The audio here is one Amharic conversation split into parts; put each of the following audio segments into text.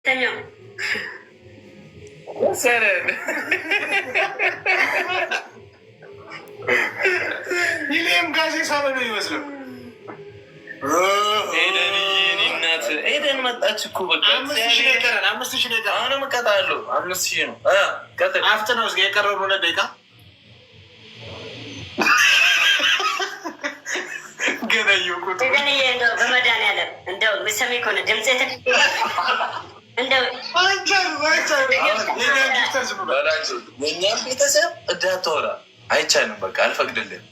ተኛው። ሰረን። ይህም ጋዜ ሳበ ነው ይመስለው። ኤደን፣ የኔ እናት ኤደን መጣች እኮ በቃ። 5,000 ነው የቀረን። 5,000 ነው የቀረን። አሁንም እቀጣለሁ። 5,000 ነው። ቀጥል። አፍጥ ነው እስኪ፣ የቀረውን 2 ደቂቃ ገና እየቁጡ። ኤደንዬ፣ እንደው በመድኃኒዓለም እንደው የምትሰሚ ከሆነ ድምጼ እንደው አይቻልም፣ አይቻልም። የኛ gifter ዝም ብሏል። በላቸው፣ የእኛም ቤተሰብ እንዳታወራ አይቻልም። በቃ አልፈቅድልህም።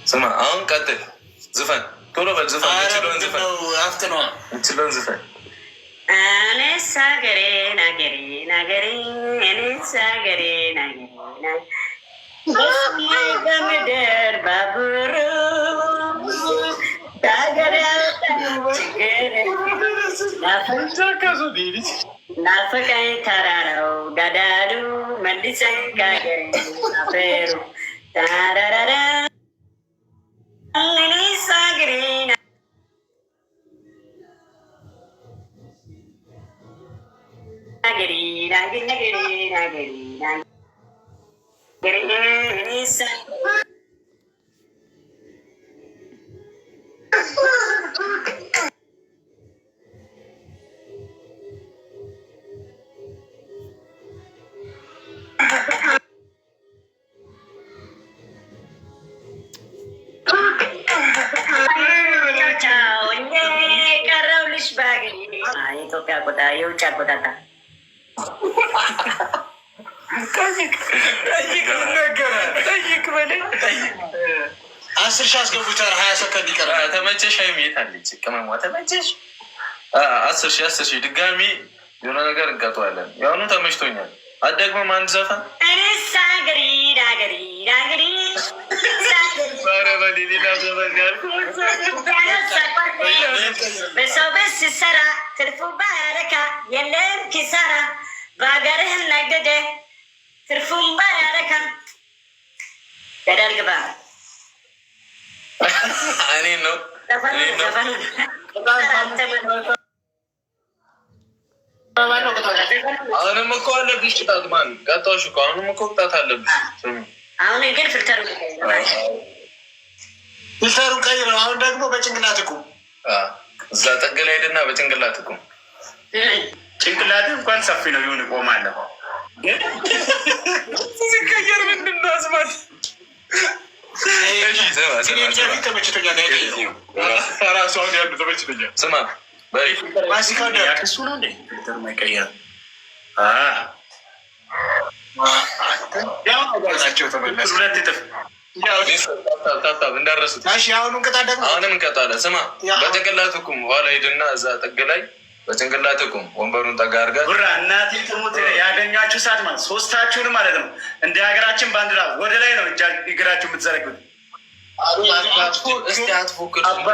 ስማ፣ አሁን ቀጥል፣ ዝፈን፣ ቶሎ በል ዝፈን። የምችለውን ዝፈን። አፍጥነዋ። የምችለውን ዝፈን። እኔስ ሀገሬን ሀገሬን ሀገሬን እኔስ ሀገሬን ሀገሬን በሰማይ በምድር ባቡሩ ከሀገር ያወጣኝ ችግር ናፈቀኝ ተራራው ገደሉ መልሰኝ ከሀገሬ አፈሩ ታራራራ እኔስ ሀገሬን ሀገሬን ሀገሬን ሀገሬን ሀገሬን እኔስ ቀረውልሽ በሀገሬ። የኢትዮጵያ የውጭ አቆጣጠር። ጠይቅ፣ ጠይቅ፣ ይነገራል። ጠይቅ በለኝ፣ ጠይቅ። 10,000 አስገቡታል። 20 ሰከንድ ይቀራል። ተመቸሽ? ሀይሚ የት አለች? ቅመሟ ተመቸሽ? 10,000፣ 10,000 ድጋሚ የሆነ ነገር እንቀጠዋለን። የአሁኑ ተመችቶኛል። አትደግምም አንድ ዘፈን? እኔስ ሀገሬን ሀገሬን ሀገሬን ኧረ በል ሌላ ዘፈን ያልኩት። በሰው ቤት ስትሰራ ትርፉ ባረካ የለም ኪሳራ። በሀገርህ ነግደ ትርፉን ባረካ። ገደል ግባ። እኔን ነው እኔን ነው። ዘፈኑን። አሁንም እኮ አለብሽ ቅጣት። ማን ቀጣሁሽ እኮ፣ አሁንም እኮ ቅጣት አለብሽ። ስሚ። አሁን ግን filter ኡ Filter ኡን ቀይረው። አሁን ደግሞ በጭንቅላት እኮ። እዛ ጥግ ላይ ሄድና በጭንቅላት እኮ። ጭንቅላት እንኳን ሰፊ ነው። ይሁን እቆማለሁ። ሲቀየር ምንድን ነው አስማት? እሺ ስማ፣ ስማ፣ ስማ። ተመችቶኛል። ራሱ አሁን ያሉ ተመችቶኛል። ስማ በይ። ማሲካው እንደ ያክሱ ነው እንዴ? Filter ኡ የማይቀየር ያው ናቸው ተመለሰ። 2 እጥፍ። Tap tap እንዳረሱት። እሺ አሁኑን ቅጣት ደግሞ። አሁንም እንቀጣለን። ስማ፣ በጭንቅላት ቁም። ኋላ ሂድና እዛ ጥግ ላይ በጭንቅላት ቁም። ወንበሩን ጠጋ አድርገህ። ጉራ እናቴ ትሙት ያገኛችሁ ሰዓት ማለት ሶስታችሁን ማለት ነው። እንደ ሀገራችን ባንዲራ ወደ ላይ ነው እግራችሁ የምትዘረጉት። እስቲ አትፎክር። አሁን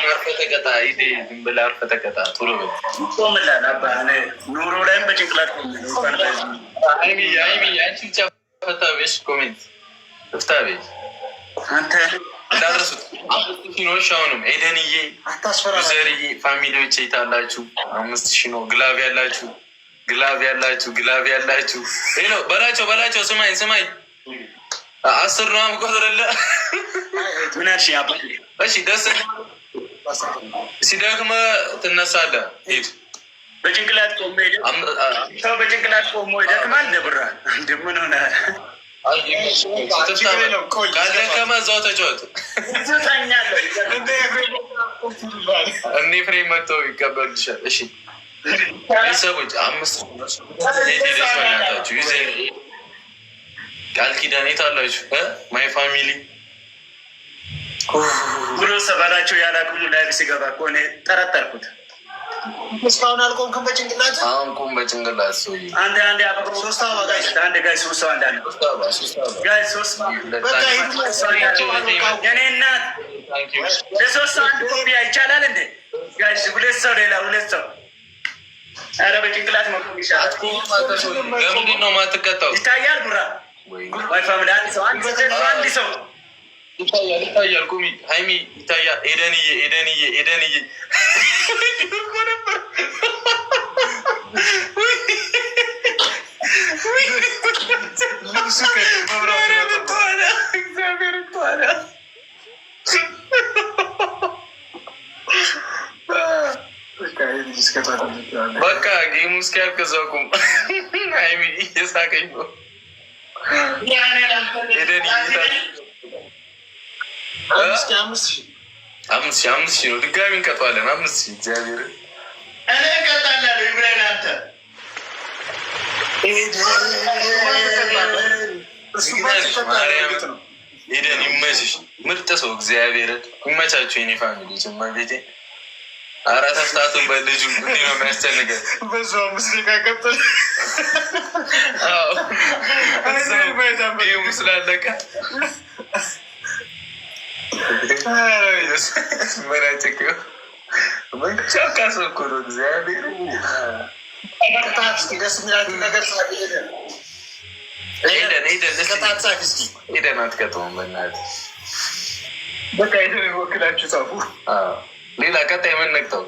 አርፈህ ተቀጣ። ሂድ፣ ዝም ብለህ አርፈህ ተቀጣ። ቶሎ በል። ቆምላል አባ ኑሮ ላይም በጭንቅላት ቆሜ ነው እንኳን በህዝብ። ሀይሚ፣ ሀይሚ፣ አንቺ ብቻ ፈታ ቤሽ comment ፍታ ቤሽ። አንተ እንዳረሱት 5,000 ነው። እሺ አሁንም ኤደንዬ አታስፈራራ። ዘርዬ family ዎች የታላችሁ? 5,000 ነው። Glove ያላችሁ፣ glove ያላችሁ፣ glove ያላችሁ hello በላቸው፣ በላቸው። ስማኝ፣ ስማኝ፣ 10 ነው የምቆጥርልህ። ምን አልሽ አባ? እሺ ደስ ሲደክመህ ትነሳለህ። ሂድ። በጭንቅላት ቆሞ ሄደ ሰው በጭንቅላት ቆሞ ይደክማል። ደብራ እንደምን ሆነሃል? ካልደከመ እዛው ተጫወት። ተኛለሁ። እኔ ፍሬ መጥተው ይቀበልሻል። እሺ ቤተሰቦች 5 ሄደች ቃል ኪዳን የት አላችሁ? My family. ብሎ ሰባላቸው ያላቅሙ ላይ ሲገባ እኮ እኔ ጠረጠርኩት። እስካሁን አልቆምክም በጭንቅላት። አሁን ቁም በጭንቅላት ሰውዬ። አንድ አንድ አበባ ሶስት አበባ guys። አንድ guys ሶስት ሰው አንድ አንድ ሶስት አበባ፣ ሶስት አበባ። Guys ሶስት ሰው። በቃ ሂዱ። የኔ እናት ለሶስት ሰው አንድ ኮፒያ ይቻላል እንዴ? Guys ሁለት ሰው፣ ሌላ ሁለት ሰው። ኧረ በጭንቅላት መቆም ይሻላል። ለምንድን ነው የማትቀጣው? ይታያል ጉራ my family አንድ ሰው፣ አንድ ሰው፣ አንድ ሰው። ይታያል፣ ይታያል። ቁሚ ሀይሚ ይታያል። ኤደንዬ፣ ኤደንዬ፣ ኤደንዬ እኮ ነበር። በቃ game ኡ እስኪያልቅ እዛው ቁም። ሀይሚ እየሳቀኝ ነው። ኤደን 5000። 5000፣ 5000 ነው። ድጋሚ እንቀጠዋለን። 5000 እግዚአብሔር። እኔ እቀጣላለሁ። ይብራኝ አንተ። ማርያም ኤደን ይመችሽ፣ ምርጥ ሰው፣ እግዚአብሔርን ይመቻችሁ። የኔ family ጭማ ቤቴ አራት አፍታቱን በልጁ እንዲህ ነው የሚያስጨንቀን። በዛው 5 ደቂቃ ቀጥል። Game ኡ ስላለቀ መናጭቅ ብቻ ካሰብኩ ነው። እግዚአብሔር። ቅጣት እስኪ ደስ የሚላችሁ ነገር ጻፊ። ኤደን ኤደን ቅጣት ጻፊ እስኪ። ኤደን አትቀጠውም በእናትህ። በቃ ኤደን ወክላችሁ ጻፉ። ሌላ ቀጣይ ምን ነቅጠው?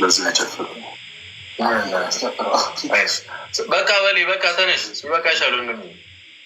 በዚህ ያጨፍሩ። በቃ በሌ በቃ ተነሽ፣ ይበቃሻል ወንድሜ።